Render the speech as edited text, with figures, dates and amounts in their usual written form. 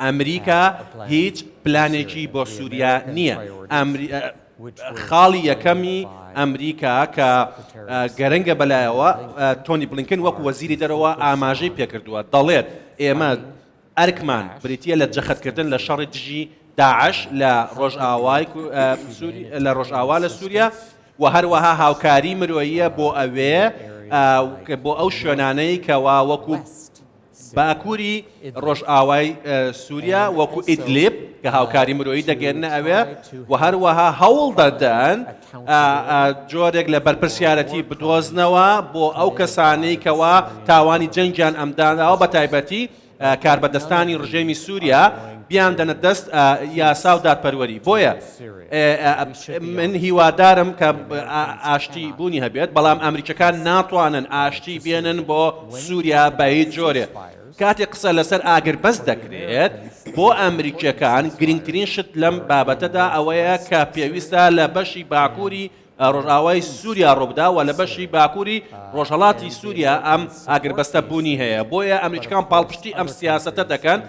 ئەمریکا هیچ پلانێکی بۆ سووریا نییە. خاڵی یەکەمی ئەمریکا کە گەرنگە بەلایەوە، تۆنی بلینکن وەکو وەزیری دەرەوە ئاماژەی پێکردووە، دەڵێت ئێمە ئەرکمان بریتییە لە جەختکردن لە شەڕی دژی داعش لە ڕۆژئاوای لە ڕۆژئاوا لە سووریا و هەروەها هاوکاری مرۆییە بۆ ئەوێ، بۆ ئەو شوێنانەی کەوا وەکو باکووری ڕۆژئاوای سووریا وەکو ئیدلیب کە هاوکاری مرۆیی دەگەێنە ئەوێ و هەروەها هەوڵ دەدەن جۆرێک لە بەرپرسیارەتی بدۆزنەوە بۆ ئەو کەسانەی کەوا تاوانی جەنگیان ئەمداناوە، بە تایبەتی کاربەدەستانی ڕژێمی سووریا بیاندەنە دەست یاسا و دادپەروەری. بۆیە من هیوادارم کە ئاشتی بوونی هەبێت، بەڵام ئەمریکەکان ناتوانن ئاشتی بێنن بۆ سووریا بە هیچ جۆرێ. کاتێک قسە لەسەر ئاگربەست دەکرێت، بۆ ئەمریکیەکان گرنگترین شت لەم بابەتەدا ئەوەیە کە پێویستە لە بەشی باکووری ڕۆژئاوای سووریا ڕووبدا و لە بەشی باکووری ڕۆژهەڵاتی سووریا ئەم ئاگربەستە بوونی هەیە. بۆیە ئەمریکەکان پاڵپشتی ئەم سیاسەتە دەکەن.